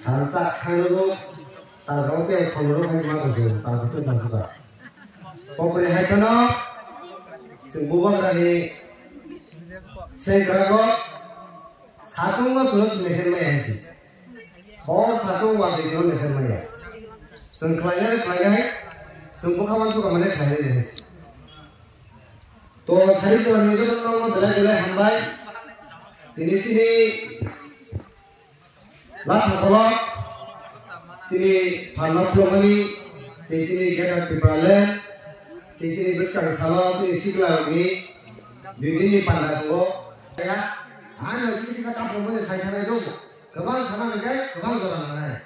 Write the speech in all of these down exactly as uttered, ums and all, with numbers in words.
Salsa khango, ta rok ya khongo hai ma ko, ta ko ta suka. Kokre hai kono, sing bubagra ni, sing krago, satung no suno mesen mai hai si. Hor satung wa de suno mesen mai ya. Sing khlai ya, khlai ya hai, sing bukha man suka mane khlai ya hai si. To sari ko ni joto no belai belai hambai. Tini sini Latha kolok chini phalno phulokmani, tei chini Greater Tipraland, tei chini bwskang salo chini sikla rokni dui din ni panda tongo. Ano kisa kisa kaphilokmani sai thanai do, kwbang sana hwnkhe kwbang jora nangnai.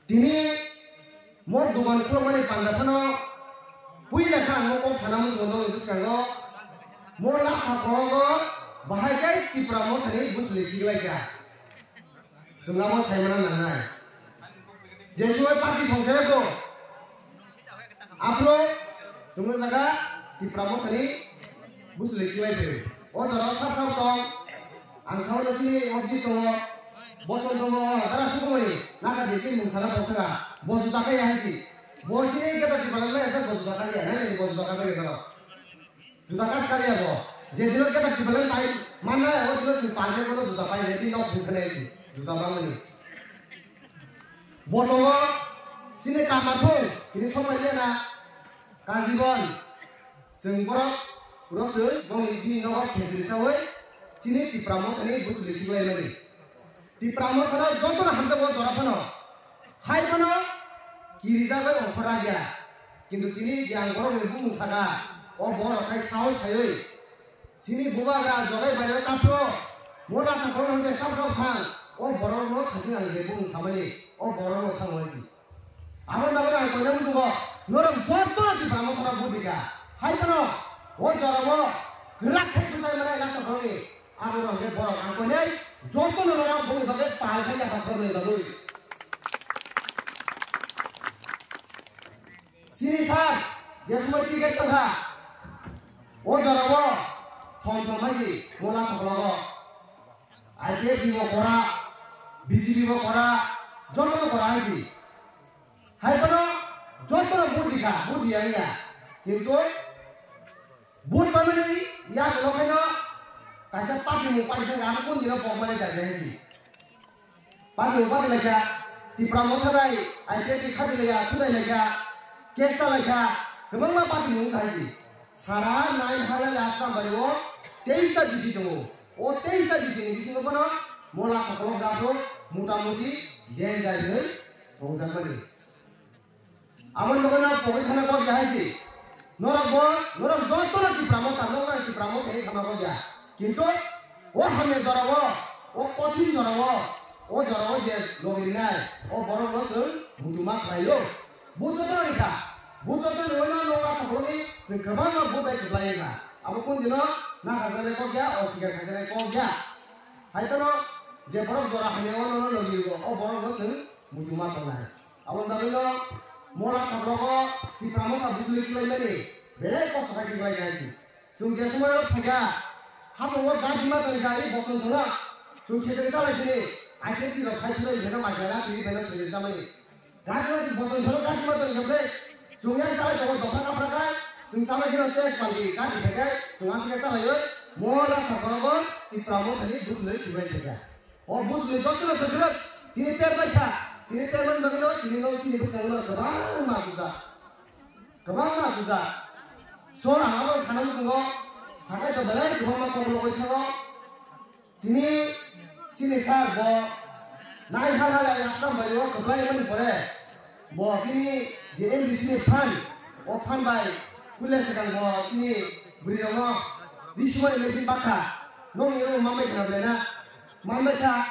Tini mo dukan khulokmani panda phano puila kha ang kok sana muchungo nokni bwskango. Mo Latha kologo bahai khe Tipra Mothani bwsli khiklaikha. Chwng abo saimano nangnai. Je subai party songsa yago. Aphuru chwng o jaga Tipra Mothani bwsli khiklai phaiwi. O jora o sap sap tong. Ang sao le chini o ji tongo. Bo tong tongo, dara sukumani. Naka de kin mung sana pokthaka. Bo juta kaya hai si. Bo chini keta Tipra le esa bo juta kaya. Nai nai bo juta kaya karo. Juta kas kaliya bo. Je dino keta Tipraland pai manna o dino si panjab bono juta pai ready nok bukhanai si. Juta bangani. Botongo chini kamathung, chini sopai liya na kajibon. Chwng borok rok se boni bini nogo khejri sawi chini Tipra Mothani bwsli khiklai mani. Tipra Mothano jotono hamjakgo jora phano. Hai phano kirijagwi ongkhor ragya. Kintu tini je ang borokni bumung saka, o borok khai sahos khaiwi chini bubagra jogai bario taphro, mo Latha kolok hwnkhe sab sab thang, o borokno thajing ang je bumung samani, o borokno thango si. Abo bagwi ang koina muchungo, norok jotono Tipra Mothano vote rikha. Hai phano o jorao kwrak khe bwsai manai Latha kolokni. Abo rok hwnkhe borok ang koinai jotono norok boni bagwi pal khai yapha khoroknwi bagwi. Chini sir, je somoi ticket tongkha, o jorao thom thom hai si mo Latha kologo. I P F T bo kora, B J P bo kora, jotono kora hai si. Hai phano jotono vote rikha, vote riya wngya. Kintu Vote paimani yagulo khaino kaisa party mung party thangkha, abo kundino pokmani jaga hai si. Party mung party laikha, Tipra Motha bai I P F T khapi laiya, thudai laikha, case cha laikha, kwbangma party mung wngkha hai si. Sara nine halal Asrambari o teis ta B C tongo. O teis ta B C ni bisingo bono mola kokolok dapro mota moti danger hinwi tongjakmani. Aboni bagwi no pogwi thana kok ya hai si. Norok bo, norok joto no Tipra Motha, norok no Tipra Motha hinwi sana kok ya. Kintu o hamya jora o, o kothin jora o, o jora o je logi rinai, o borok no chwng muchuma khlai o. Bo joto no rikha. Bo joto ni wngma nokha thokloni chwng kwbangma bo bai kwplai wngkha. Abo kundino na khajaknai kok ya, o sikar khajaknai kok ya. Hai phano je borok jora hamya o nono logi rigo, o borok no chwng muchuma tongnai. Aboni bagwino mola thokrogo Tipra Motha bujuli khilaimani belai kosto khai khilaikha hai si. Chwng je somoio phaikha, hamungo gari ma tongkha, i boton thwngno. Chwng khejeri chalai sini, I P F T rok khai thwlai beno machela thwngwi beno khejeri chamani. Gari ma boton thwngno gari ma tongkha ble. Chwng yang chalai tongo dopha kaphra khai, chwng chamai kheno tek paldi gari phaikhai, chwng amtwkhe chalaiwi mola thokrogo Tipra Mothani bujuli khibai phaikha. O bujuli jotono kwchwrwk tini per bai kha, tini per mani bagwino tini no chini bwskango no kwbangma sujak, kwbangma sujak. So ang abo sana muchungo sakai to belai kwbangma kok logoi thango. Tini chini sir bo nai hal hal ai Asrambari o kwplai mani pore. Bo bini je M D C ni phan, o phan bai puila swkang bo chini bwrwi rokno bisumari machine bakha, nokni oro manbai khna belai na, manbai kha,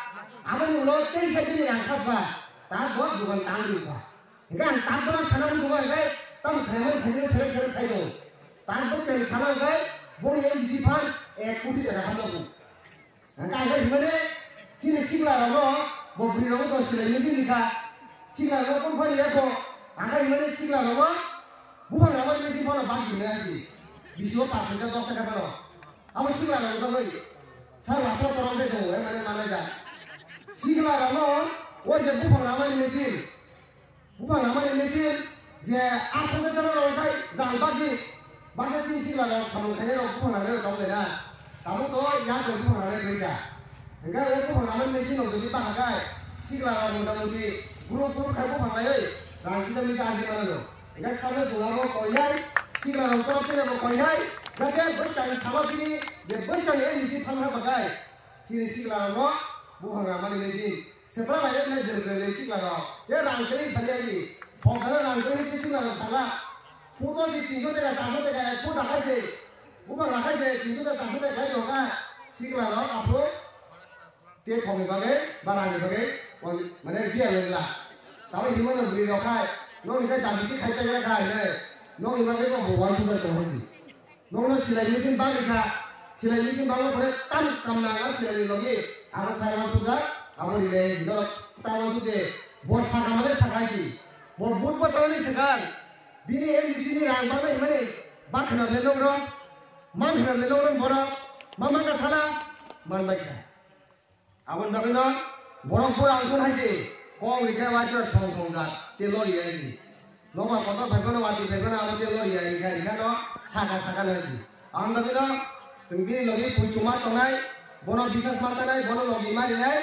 aboni ulo teisa bini rang kha ba, ta bo dogan tang ri kha. Hingke ang ta bono sana muchungo hingke tamo khlaimani khaimani sere sere sai tongo. Ta bwskang sana hingke boni M D C phan ek koti tera hamjago. Ang kaitor himani chini sikla rokno bo bwrwi rokno to silai machine rikha. Sikla rokno phone phone rikha kho. Ang khe himani sikla rokno buphang rama machine phone bak himani asi. Bisingo pash taka, dos taka phano. Abo sikla rok bagwi. Sar watho torok se tongo, eh, mane manai ja. Sikla rok no, o je buphang ramani machine. Buphang ramani machine, je aphuru jala rok khai jal bagwi. Basa chini sikla rok samung khainai rok buphang ramani rok tong lai na. Tabuk to ya to buphang ramani rok kha. Hingke o buphang ramani machine rok jodi bahakai, sikla rok mota moti group group khai buphang laiwi rang kisa misa aji mano. Hingke sakno chwng abo koinai, sikla rok torok se bo koinai, jate bwskang ni salo bini je bwskang ni N D C phalna bagai, chini sikla rok no buphang ramani machine, sepra bai le dwrwk le sikla rok, ye rang kwrwi sali aji, phokala rang kwrwi sikla rok sala, photo si tinso taka, charso taka, ek photo hai se, buphang rakhai se tinso taka, charso taka khai doka, sikla rok aphuru te thokni bagwi, barani bagwi, on-, mane biya lengla. Tamo himo no bwrwi rok khai, nokni khai dabi se khai paijak kha hinwi, nokni bagwi bo bo uansuk bai tong hai si. Nokno silai machine bagwi kha, silai machine bagwi pore tam kam nang a silai ni logi, abo sai uansuk jak, abo rilai si, norok ta uansuk de, bo saka mane saka si, bo but bwskanani swkang, bini M D C ni rang bagwi himani, ba khna le nokro, man khna le nokro borok, ma mangka sala, man bai kha. Aboni bagwino borok pura wngthun hai se, kok rikha waisa thong thong jat, te lori hai se. Nokbar kotor phai phano, watwi phai phano, abo te lori hai rikha, rikha no saka saka no hai se. Aboni bagwino chwng bini logi pui tuma tongnai, bono bisas ma sanai, bono logi ma rinai,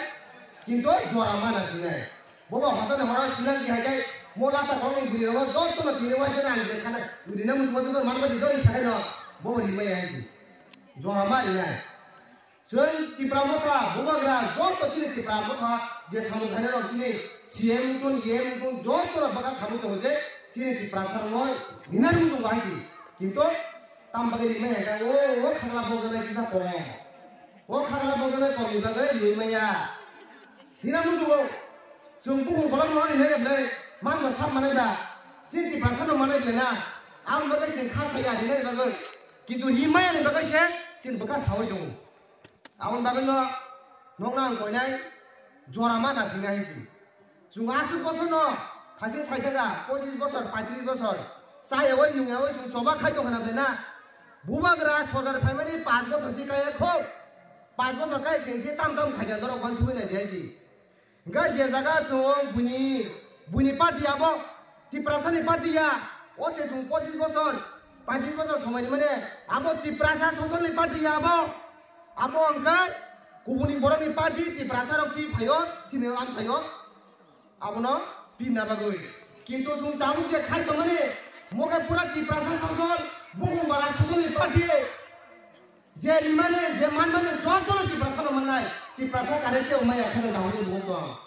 kintu jora mana sinai. Bobo hosani horo sinang di hai kai, mo lata kong ni bwrwi rogo joto no tini waisa nang je sanai, rina musumo joto man badi doi sanai no, bobo rimai hai se. Jora ma rinai. Chwng Tipra Motha, Bubagra, joto chini Tipra Motha, je samung khainai rok chini C M wngtun, E M wngtun, joto rok bwkha khamwi tongo je chini Tiprasa rokno ninani muchungo hai si. Kintu tam bagwi rimai hai khe, o, o khagla bokjaknai kisa kong. O khagla bokjaknai kongni bagwi rimai ya. Nina muchungo, chwng bukhung kolokno rinai rimai, manno sap manai ba, chini Tiprasa no manai belai na, ang bagwi chwng kha saya rinani bagwi. Kintu rimai ani bagwi se chini bwkha saui tongo. Aboni bagwino nokno ang koinai jora ma nasinai hai se. Chwng aswk bosorno khaisa saithaka, pochis bosor, paitris bosor, chayaui nungyaui chwng choba khai tongkha na belai na? Bubagra sorkar phaimani panch bosor se kaya kho. Panch bosor kai sengse tam tam khaina norok uansugui nai di hai se. Hingke je jaga chwng buini, buini party abo, Tiprasani party ya, o se chwng pochis bosor, paitris bosor somai ni mane, abo Tiprasa sosol ni party ya abo, abo hingke kubuni borok ni party Tiprasa rok twi phaio, chini lam saio, abono pinna bagwi. Kintu chwng tabuk je khai tongmani, mo khe pura Tiprasa sosol, bukhung bala sosol ni party. Je rimani, je manmani jotono Tiprasano mannai, Tiprasa kare kebo maya kheno dahorni bukhuk chwng.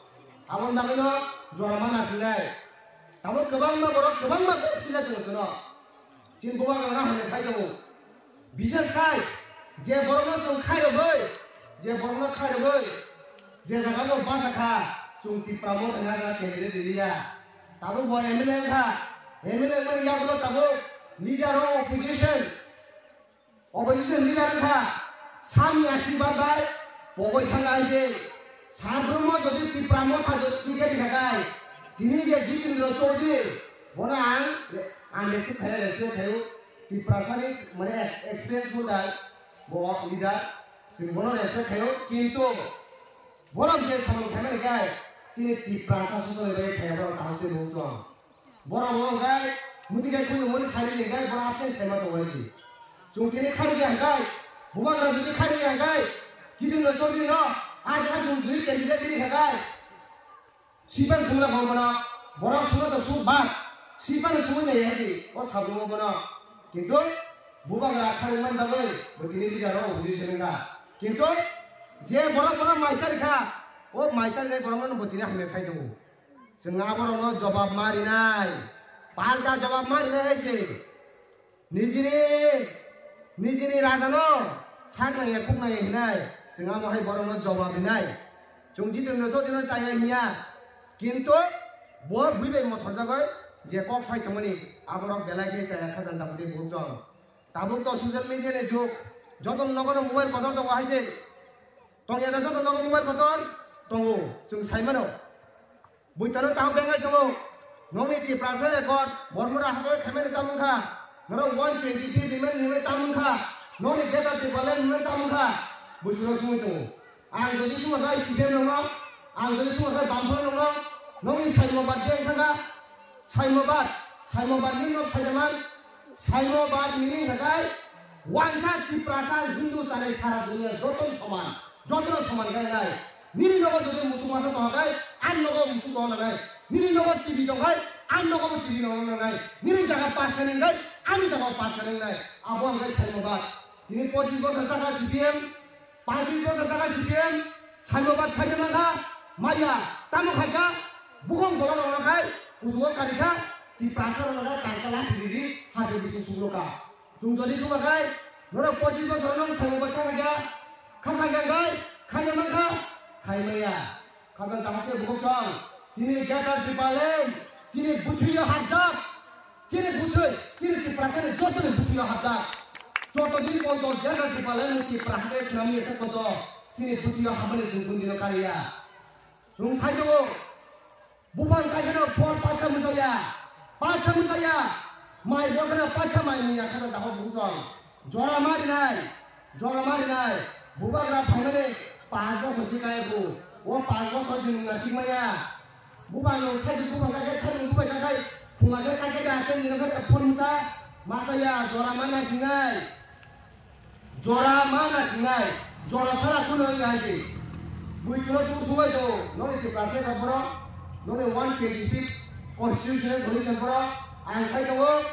Aboni bagwino jora ma nasinai. Tamo kwbangma borok, kwbangma kok sinai tongo chwngno. Chini bubagrokno hamya sai tongo. Bishes khai, je borokno chwng khairogwi, je borokno khairogwi, je jagao basa kha, chwng Tipra Motha ni jaga candidate riliya. Tabuk bo M L A wngkha, M L A wngmani yagulo tabuk leader of opposition. Opposition leader wngkha, sami asirwad bai pogoi thangkha hai se. Sabromo jodi Tipra Motha jodi ticket rikha khai, tini je Jitendra Chaudhary, bono ang, ang respect khayo, respect khayo. Tiprasani mane ex-, experience bo dai, bo leader, chwng bono respect khayo. Kintu borok je samung khaimani khai, chini Tiprasa sosoni bai khaiya borok kaham khe bo chwng. Borok no hwnkhe muti khai khulumani sari ni khai borok ateng saima tongo hai se. Chwng tini kharwi ya hwnkhe, bubagra jodi kharwi ya hwnkhe, Jitendra Chaudhary no, ah, ah, chwng jodi candidate bini hwnkhe, sipan sungla kong bono, borok sungla to sung bad, sipan sungwi nai hai se, o sabungo bono. Kintu bubagra kharwi man bagwi, bo tini leader o opposition wngkha. Kintu je borok bono mai chari kha, o mai chari nai borok no bo tini hamya sai tongo. Chwng aborokno jobab ma rinai, palta jobab ma rinai hai se. Nijini, nijini rajano sak nangya khuk nangya hinai, chwng amo hai borokno jobab rinai. Chwng Jitendra Chaudhary no chaya hinya, kintu bo bui bai mothorjagwi je kok sai tongmani, aborok belai khe chaya kha jani tabuk tei bukhuk chwng. Tabuk to social media ni jug, joto nogo no mobile kotor tongo hai se. Tongya da joto nogo mobile kotor tongo, chwng sai mano. Buitano tamo bengai tongo. Nokni Tiprasa record, Bormura hakhe khaimani tamo wngkha. Norok one twenty fifth amendment hinwi tamung kha, noni greater Tipraland hinwi tamung kha, buisuro sungwi tongo. Ang jodi sungkha khai C P M rokno, ang jodi sungkha khai Bamphor rokno, nokni Saimobad beng thangkha, Saimobad, Saimobad ni nok saijaman, Saimobad nini hwnkha khai wansa Tiprasa Hindustani sara dunia joto soman, joto soman khai nai. Nini nogo jodi musuk masa tongkha khai, ani nogo musuk tongna nai. Nini nogo T V tongkha khai, ani nogo bo T V tongna nai. Nini jaga pass kha nai khai, ani jaga pass kha nai. Abo hwnkha khai Saimobad. Tini pochis bosor chakha C P M, paitris bosor chakha C P M, Saimobad khaijak mankha, maya, tamo khaijak, bukhong bola rok khai, kuchugo karikha, Tiprasa rok no tangka lathi riri, hati bising suglo ka. Chwng jodi sungkha khai, norok pochis bosor nong Saimobad kha khaijak, kha khaijak khai, khaijak mankha, khai maya. Khajang tamo khe bukhuk chwng, chini greater Tipraland, chini bwthwio hapjak, chini bwthwi, chini Tiprasani jotoni bwthwio hapjak. Joto din ponto greater Tipraland ni Tipra hapjak swnamwi esa koto, chini bwthwio hapmani chwng bundino kariya. Chwng sai tongo, buphang kaikheno phol pacha mwsaya, pacha mwsaya, mai bokheno pacha mai mungya khajang tamo bukhuk chwng. Jora marinai, jora marinai, bubagra phaimani panch bosor si kaya bu, o panch bosor si nungna sikmaya. Bubagra nung khaisi bubagra khe thani bubagra khai, phunga khe kaikhe da khe nino khe phone masa, masa ya jora mana sinai. Jora mana sinai, jora sara kuno ya si. Bui chuno tu suwai do, noni Tiprasa ka borok, noni one twenty fifth constitutional solution borok, ang sai tongo,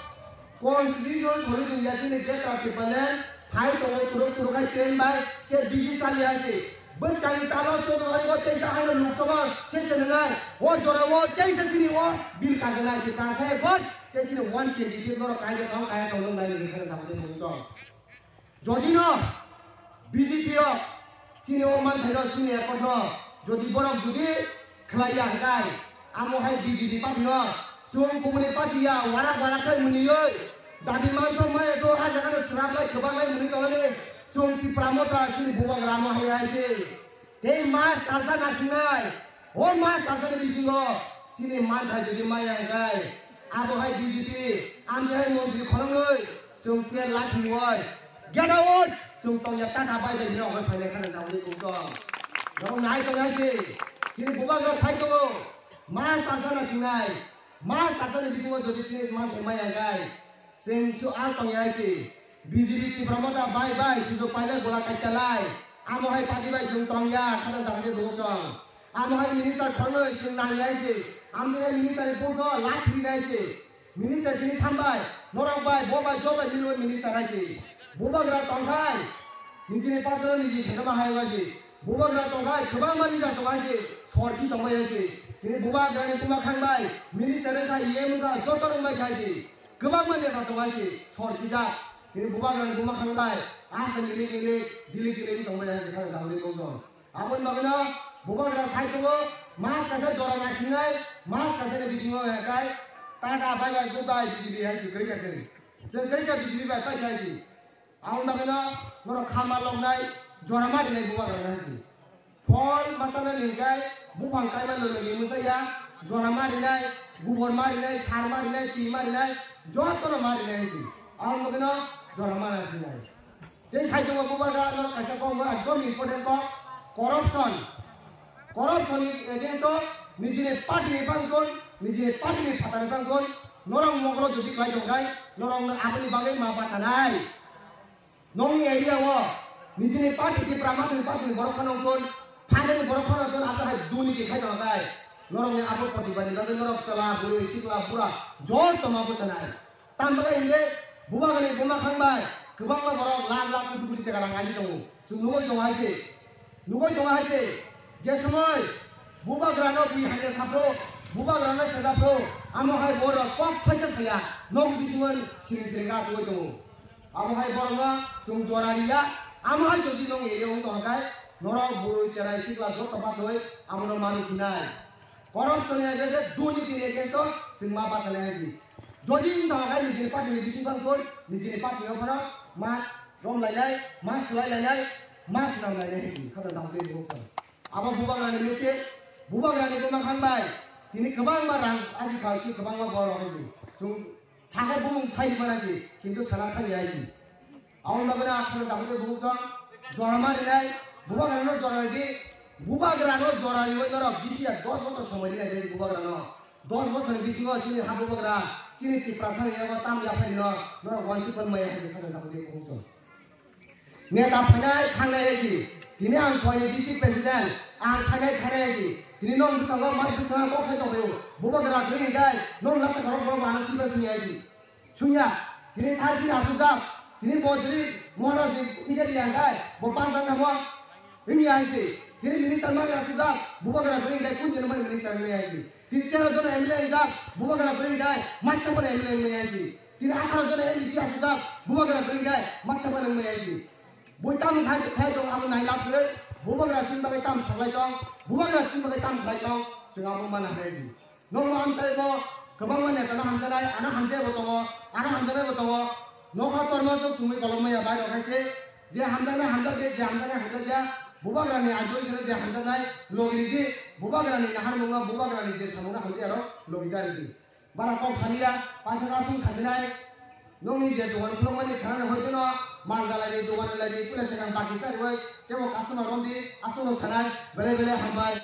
Constitution solution ya chini greater Tipraland, phai tongo turuk turuk hai ten bai, ke bisi chali hai si. Bwskangni talo chwdwlai o teisa ano Lok Sabha se se nwngnai. O jora o teisa chini o bill kajanai si, ta sai vote, te chini one twenty fifth norok kaija tong, kaya tong nwngnai ni khe tamo tei mung chong. Jodi no B J P rok chini o manthai no chini accord no jodi borok jodi khlai ya hwnkhe, amo hai B J P party no chwng kubuni party ya warak warak khai mwnwi dabi manthok maya to ha jaga no swrap lai kwbang lai mwnwi tongnani chwng Tipra Motha chini bubagra no hai hai se. Tei mas talsa nasingnai, o mas talsani bisingo chini manthai jodi maya hwnkhe, abo hai B J P, amtwi hai montri khoroknwi, chwng chair lathi oi, get out, chwng tongya tata bai bai hino hoi phainai khana nauni kungtong. Rok nai tongnai se, chini bubagra sai tongo, mas talsa nasingnai, mas talsani bisingo jodi chini manthai maya hwnkhe, Chwng su ang tong ya si. B J P Tipra Motha bai bai sujok pailai bola kaita lai. Amo hai party bai chwng tong ya, khana dangde bukuk chwng. Amo hai minister khornoi chwng nang ya si. Amo hai minister ni bukho lathi nai si. Minister chini sambai, norok bai, bo bai, jo bai, nini bai minister hai si. Bubagra tong khai, nijini patro niji sejama hai wa si. Bubagra tong khai, kwbangma leader tong hai si. Sorki tong bai hai si. Tini bubagra ni buma khang bai, minister khai, E M khai, joto rong bai khai si. Kwbangma neta tong hai se, sor kijak. Tini bubagrani buma khanglai, asa nini nini, jili jili wng tong bai hai se, khana dangni bongso. Aboni bagwino bubagra sai tongo, mas kaisa jora naisingnai, mas kaisa ni bisingo hai kai, Tata bai bai goodbye B J P hai se, kwrwi kaisa ni. Chwng kwrwi ka B J P bai pai khai se. Aboni bagwino norok kha ma loknai, jora ma rinai bubagra hai se. Phol masa nani hwnkhe buphang kaima lwlwgwi mwsaya, jora ma rinai, gubor ma rinai, sar ma rinai, twi ma rinai, jotono ma rinai hinwi. Aboni bagwino jora ma nasinai. Tei saichungo bubagra norok kaisa kokno ekdom important kok, corruption. Corruption ni against o nijini party ni bangkon, nijini party ni phatani bangkon, norok mokolo jodi khlai tongkhai, norokno aboni bagwi ma bachanai. Nokni area o nijini party Tipra Motha ni party ni borok phano wngkon, phainani borok phano wngkon, abo hai durniti khai tongo tai. Norokni abo protibad ni bagwi norok chwla, bwrwi, sikla, bura joto ma bwchanai. Tamni bagwi hwnle bubagrani buma khang bai kwbangma borok lakh lakh koti koti taka rang aji tongo. Chwng nugwi tongo hai se, nugwi tongo hai se, je somoi bubagrano bui haino saphro, bubagrano sejaphro, amo hai borok kok thaisa saya, nok bisingo siring siring asugwi tongo. Amo hai borokno chwng jora riya, amo hai jodi nong area wng tongkha, norok bwrwi cherai sikla joto bachoi amono manu khinai. Corruption ni against o, durniti ni against o chwng ma bachanai hai si. Jodi wng tongkha nijini party ni bising bangkon, nijini party no phano ma romlainai, ma swlailainai, ma swnamlainai hai si. Khata dam tei buksa. Abo bubagrani message, bubagrani buma khan bai. Tini kwbangma rang aji kha si kwbangma borok hai si. Chwng Sakhe bumung sai di mana si, kintu sana thani ai si. Awon bagwi na akhana dakhwde bumung song jora ma rinai, bubagra no jora di, bubagra no jora riwi norok bisi ya dos bochor somoi rinai de bubagra no. Dos bochor ni bisingo chini ha bubagra, chini Tiprasa ni yago tam yaphai no, norok wanchi kon mai hai khana dakhwde bumung song. Neta phainai thangnai hai si. Tini ang phaini district president, ang phainai thangnai hai si. Tini nong bwskango mai bwskango kok sai tongphaio. Bubagra kwrwi hinkhe nong lakha khorok borok bo ano sibra sini hai si. Sunya, tini sai sini asukjak. Tini bo jili Maharaj ni ticket liya hinkhe bo panjak namo. Wngya hai si. Tini minister mani asukjak. Bubagra kwrwi hinkhe kun jeno mani minister wngya hai si. Tini tero jona M L A wngjak, bubagra kwrwi hinkhe machcha bono M L A wngya hai si. Tini atharo jona M D C asukjak, bubagra kwrwi hinkhe machcha bono wngya hai si. Bui tam khai khai tong abo nai lab kwrwi, bubagra chini bagwi tam saklai tong, bubagra chini bagwi tam khlai tong, chwng abo mana hai si. Nokno amchai bo kwbangma neta no hamjaknai, ano hamjak bo tongo, ano hamjaknai bo tongo. Nokha torma sok sumui kolom maya bai rok hai se, je hamjaknai hamjak de, je hamjaknai hamjak ya, bubagra ni ajo isano je hamjaknai logi di, bubagra ni nahar mungno bubagra ni je samungno hamjak ya rok logi dari di. Bara kok saliya, paisa kasung sajinai. Nokni je dogan khulukmani khana hoi deno, mal dalai di, dogan lai di, pula sekan baki sari oi, tebo customer rom di, asung no sanai, bele bele hambai.